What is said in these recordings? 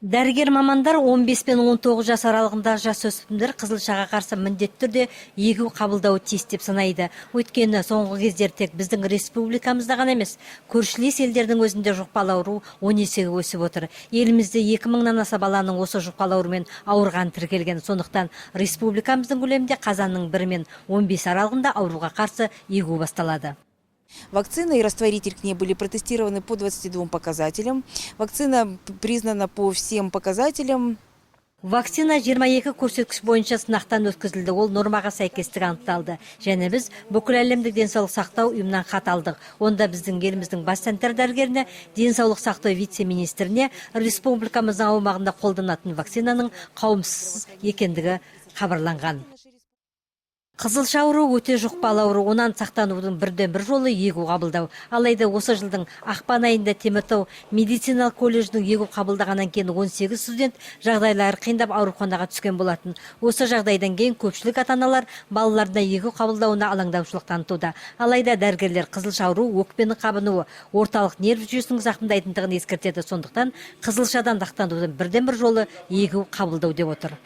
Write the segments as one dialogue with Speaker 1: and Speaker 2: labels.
Speaker 1: Дәрігер мамандар 15 пен 19 жас аралығындағы жасөспірімдер қызылшаға қарсы міндетті түрде егу қабылдауы тиіс деп санайды. Өйткені соңғы кездері тек біздің республикамызда ғана емес, көршілес елдердің өзінде жұқпалы ауру 10 есеге өсіп отыр. Елімізде 2000-нан аса баланың осы жұқпалы аурумен ауырғаны тіркелген. Сондықтан республикамыздың көлемінде қазанның 1 мен 15 аралығында ауруға қарсы егу басталады.
Speaker 2: Вакцина и растворитель к ней были протестированы по 22 показателям. Вакцина признана по всем показателям.
Speaker 1: Вакцина 22 көрсеткіш бойынша сынақтан өткізілді. Ол нормаға сәйкестігі анықталды. Және біз Бүкіл әлемдік денсаулық сақтау ұйымынан хат алдық. Онда біздің еліміздің бас санитар дәрігеріне, денсаулық сақтау вице-министріне республикамыздың аумағында қолданатын вакцинаның қауіпсіз екендігі хабарланған. Қызылша ауруы өте жұқпалы ауру. Онан сақтанудың бірден бір жолы – егу қабылдау. Алайда осы жылдың ақпан айында Теміртау медициналық колледжінің егу қабылдағаннан кейін 18 студент жағдайлары қиындап, ауруханаға түскен болатын. Осы жағдайдан кейін көпшілік ата аналар балаларына егу қабылдауына алаңдаушылық танытуда. Алайда дәрігерлер қызылша ауруы өкпенің қабынуы, орталық нерв жүйесінің зақымдайтындығын ескертеді. Сондықтан қызылшадан сақтанудың бірден бір жолы – егу қабылдау деп отыр.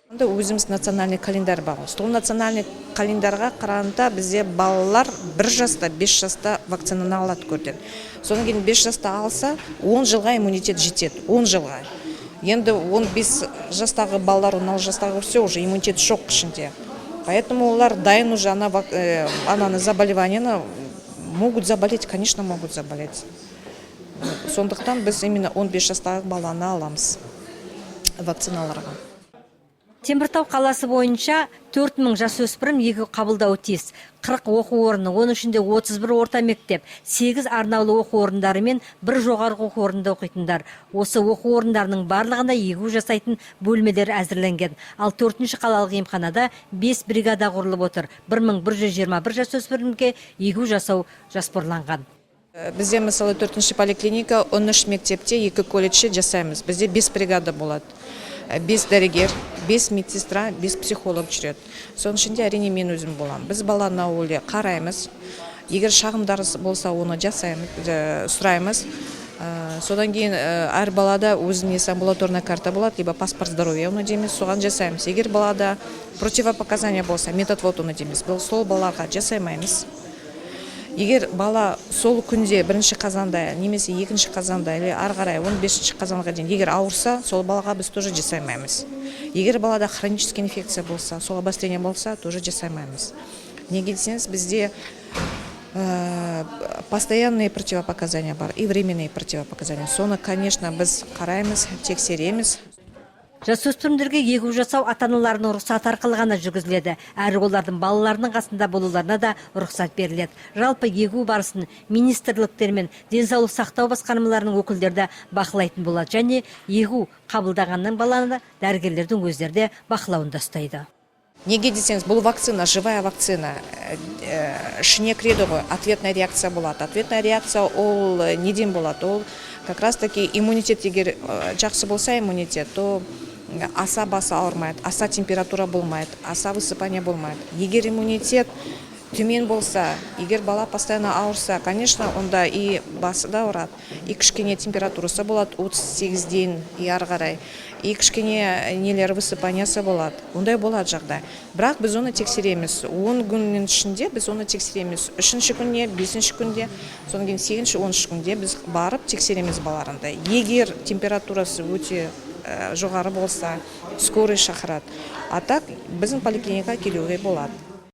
Speaker 3: Онда өзіміз национальный календарь бар ғой. Сол национальный календарға қарағанда, бізде балалар 1 жаста, 5 жаста вакцинаны алады көрден. Содан кейін 5 жаста алса, 10 жылға иммунитет жетеді, 10 жылға. Енді 15 жастағы балалар, 16 жастағы, все, уже иммунитет жоқ ішінде, поэтому олар дайын уже ана ананы заболевание ні могут заболеть, конечно, могут заболеть. Сондықтан біз именно 15 жастағы баланы аламыз вакциналарға.
Speaker 1: Теміртау қаласы бойынша 4000 жасөспірім егу қабылдауы тиіс. 40 оқу орны, оның ішінде 31 орта мектеп, 8 арнаулы оқу орындары мен бір жоғарғы оқу орнында оқитындар. Осы оқу орындарының барлығында егу жасайтын бөлмелер әзірленген. Ал төртінші қалалық емханада 5 бригада құрылып отыр. 1121 жасөспірімге егу жасау жоспарланған.
Speaker 3: Бізде, мысалы, төртінші поликлиника, 13 мектепте, екі колледжде жасаймыз. Бізде 5 бригада болады. 5 дәрігер, 5 медсестра, 5 психолог жүреді. Соның ішінде, әрине, мен өзім боламын. Біз баланы әуелі қараймыз. Егер шағымдар болса, оны жасаймыз, сұраймыз. Содан кейін әр балада өзінің несі, амбулаторная карта болады, либо паспорт здоровья оны дейміз, соған жасаймыз. Егер балада противопоказания болса, медотвод оны дейміз, бұл сол балаларға жасаймаймыз. Егер бала сол күнде, 1 қазанда немесе 2 қазанда или ары қарай 15 қазанға дейін егер ауырса, сол балаға біз тоже жасаймаймыз. Егер балада хронический инфекция болса, сол обострение болса, тоже жасаймаймыз. Неге десеңіз, бізде постоянные противопоказания бар и временные противопоказания. Соны, конечно, біз қараймыз, тексереміз.
Speaker 1: Жасөспірімдерге егу жасау ата-аналарының рұқсаты арқылы ғана жүргізіледі. Әрі олардың балаларының қасында болуларына да рұқсат беріледі. Жалпы, егу барысын министрліктер мен денсаулық сақтау басқармаларының өкілдері де бақылайтын болады және егу қабылдағаннан баланы дәрігерлердің өздері де бақылауында ұстайды.
Speaker 3: Неге десеңіз, бұл вакцина, живая вакцина. Ішіне кіреді ғой, ответная реакция болады. Ответная реакция ол неден болады? Ол как раз таки иммунитет, егер жақсы болса иммунитет, то аса басы ауырмайды, аса температура болмайды, аса высыпание болмайды. Егер иммунитет төмен болса, егер бала постоянно ауырса, конечно, онда и басы да ауырады, и кішкене температурасы болады 38-ден и ары қарай, и кішкене нелері, высыпания сы болады. Ондай болады жағдай. Бірақ біз оны тексереміз. 10 күннің ішінде біз оны тексереміз. Үшінші күнде, бесінші күнде, содан кейін сегізінші, 10-шы күнде біз барып тексереміз балаларынды. Егер температурасы өте жоғары болса, скорый шақырады. А так біздің поликлиникаға келуге болады.